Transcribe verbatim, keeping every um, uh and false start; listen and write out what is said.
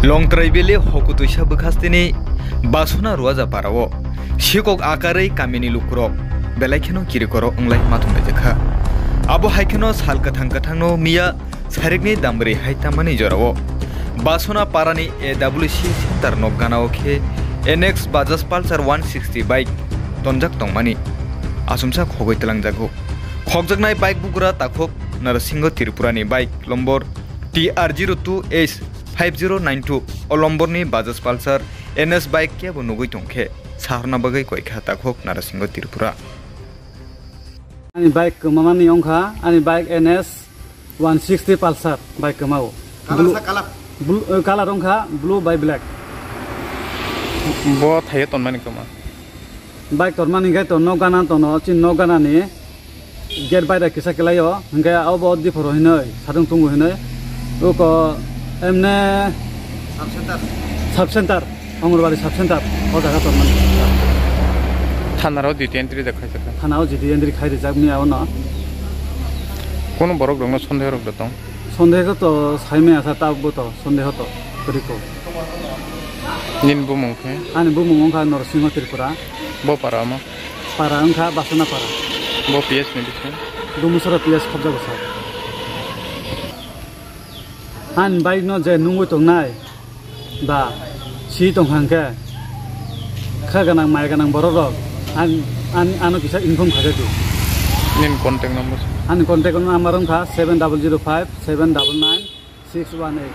Longtrai Valley hokutwisa bwkhasteni Basona Ruaja parao sikok akarwi kamini lukurok belai kheno kirikoro wnglai mathumlaijakha. Abo hai kheno sal kwthang kwthangno miya sarikni damri hai tamani jorao Basona parani A W C center nok ganao khe N S Bajaj Pulsar one sixty bike tonjak tongmani asumsa khogwi twlangjago. Khokjaknai bike bugra takhuk Narasingho Tripurani bike lombor T R zero two H five zero nine two o lomborni Bajaj Pulsar N S bike kebo nugwi tongkhe saharna bagwi koikha takhuk Narasingho Tripura. Ani bike kwmamani wngkha, ani bike N S one sixty Pulsar bike kwmao. Colour sa colour? Blue, eh, colour wngkha blue bai black. Bo thaio tonmani kwma? Bike tormani khe to nok gana tono, chini nok ganani gate baida kisa kelaio, hwnkhe abo diphoro hinoi, sadung tungo hinoi. Uko emne sub center. Sub center, Anganwadi sub center, o jaga tormani. Thanaro duty entry da khaijak kha? Thanao duty entry khai rijak miya ono. Kono borok rokno sondeho rok da tong? Sondeho to sai maya sa tabuk bo to, sondeho to, kwrwi ko. Nini bumung khe? Ani bumung wngkha Norsingo Tripura. Bo para omo? Para wngkha Basona para. Bo P S ni bisingo? Dumusora P S khobjago sir. Ani bike no je nungwi tongnai ba si tongkha hwnkhe kha ganang mai ganang borok rok an, an, ano kisa inform khaijak di. Nini contact number? Ani contact number wngkha seven double zero five seven double nine six one eight.